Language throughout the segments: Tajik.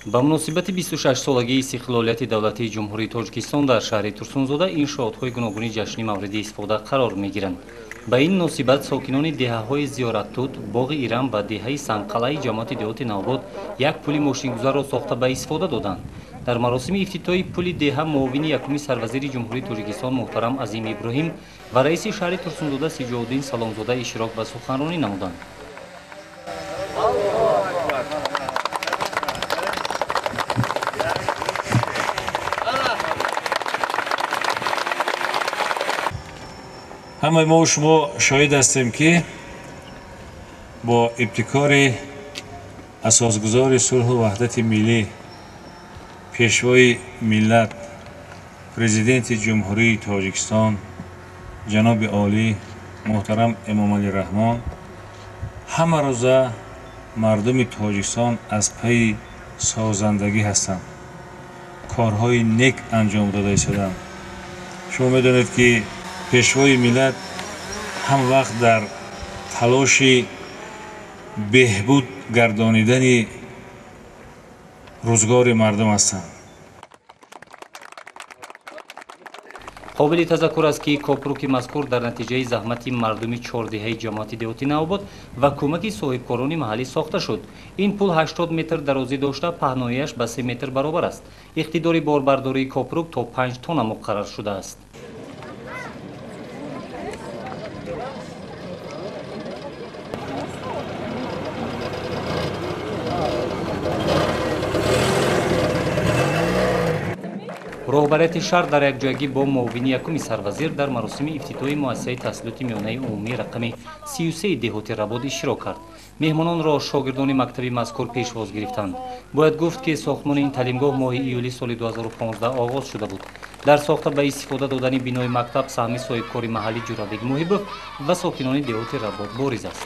Ба муносибати 26-солагии истиқлолияти давлатии Ҷумҳурии Тоҷикистон дар шаҳри Турсунзода иншоотҳои гуногуни ҷашнӣ мавриди истифода қарор мегиранд. Ба ин муносибат сокинони деҳаҳои Зиёраттут, Боғи Ирам ва деҳаи Сангқалъаи ҷамоати деҳоти Навобод як пули мошингузарро сохта ба истифода доданд. Дар маросими ифтитоҳи пули деҳа муовини якуми сарвазири Ҷумҳурии Тоҷикистон муҳтарам Азим Иброҳим ва раиси шаҳри Турсунзода Сиҷоддин Саломзода иштирок ва суханронӣ намуданд. Ҳамаи мо шумо шоҳид ҳастем, ки бо ибтикори асосгузори сулҳу ваҳдати миллӣ, пешвои миллат, президенти Ҷумҳурии Тоҷикистон ҷаноби олӣ муҳтарам Эмомалӣ Раҳмон ҳама рӯза мардуми Тоҷикистон аз пайи созандагӣ ҳастанд, корҳои нек анҷом дода истоданд. Шумо медонед, ки пешвои миллат ҳам вақт дар талоши беҳбуд гардонидани рӯзгори мардум ҳастанд. Қобили тазаккур аст, ки копруки мазкур дар натиҷаи заҳмати мардуми чордеҳаи ҷамоати деҳоти Навобод ва кӯмаки соҳибкорони маҳаллӣ сохта шуд. Ин пул 80 метр дарозӣ дошта, паҳнояш ба 3 метр баробар аст. Иқтидори борбардории копрук то 5 тонна муқаррар шудааст. Роҳбарияти шаҳр дар якҷоягӣ бо муовини якуми сарвазир дар маросими ифтитоҳи муассисаи таҳсилоти миёнаи умумӣ рақами 33 деҳоти Работ иштирок кард. Меҳмононро шогирдони мактаби мазкур пешвоз гирифтанд. Бояд гуфт, ки сохтмони ин таълимгоҳ моҳи июли соли 2015 оғоз шуда буд. Дар сохта ба истифода додани бинои мактаб саҳми соҳибкори маҳаллӣ Ҷурабек Муҳибов ва сокинони деҳоти Работ бориз аст.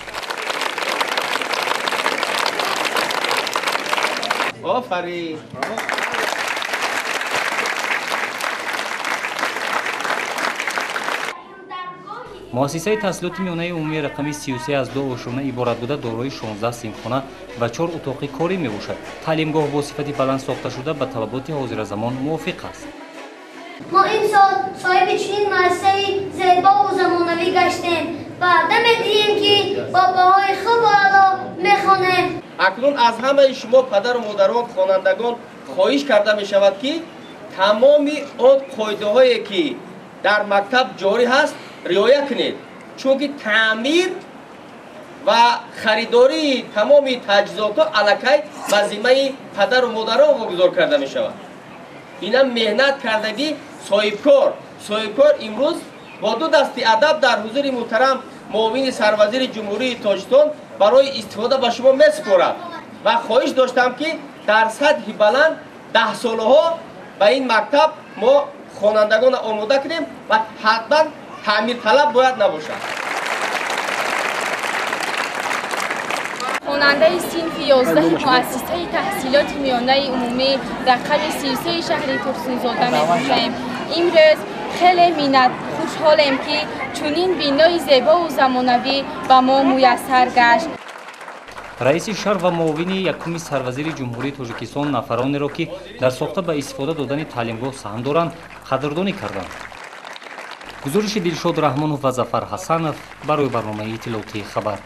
Офарин! Муассисаи таҳсилоти миёнаи умумии рақами 33 аз ду ошёна иборат буда, дорои 16 синфхона ва 4 утоқи корӣ мебошад. Таълимгоҳ бо сифати баланд сохта шуда, ба талаботи ҳозиразамон мувофиқ аст. Мо имсол соҳиби чунин муассисаи зебову замонавӣ гаштем. Ваъда медиҳем, ки бо баҳои хубу аъло мехонем. Акнун аз ҳамаи шумо падару модарон, хонандагон хоҳиш карда мешавад, ки тамоми он қоидаҳое, ки дар мактаб ҷорӣ ҳаст, риоя кунед, чунки таъмир ва харидории тамоми таҷҳизотҳо аллакай ба зиммаи падару модарон вогузор карда мешавад. Инам меҳнат кардагӣ соҳибкор. Соҳибкор имрӯз бо ду дасти адаб дар ҳузури муҳтарам муовини сарвазири Ҷумҳурии Тоҷикистон барои истифода ба шумо месупорад ва хоҳиш доштам, ки дар сатҳи баланд даҳсолаҳо ба ин мактаб мо хонандагонро омода кунем ва ҳатман таъмирталаб бояд набошад. Хонандаи синфи 11 муассисаи таҳсилоти миёнаи умумӣ рақами 33 шаҳри Турсунзода мебошем. Имрӯз хеле хушҳолем, ки чунин бинои зебову замонавӣ ба мо муяссар гашт. Раиси шаҳр ва муовини якуми сарвазири Ҷумҳурии Тоҷикистон нафаронеро, ки дар сохта ба истифода додани таълимгоҳ саҳм доранд, қадрдонӣ карданд. Гузориши Дилшод Раҳмонов ва Зафар Ҳасанов барои барномаи иттилоотии Хабар.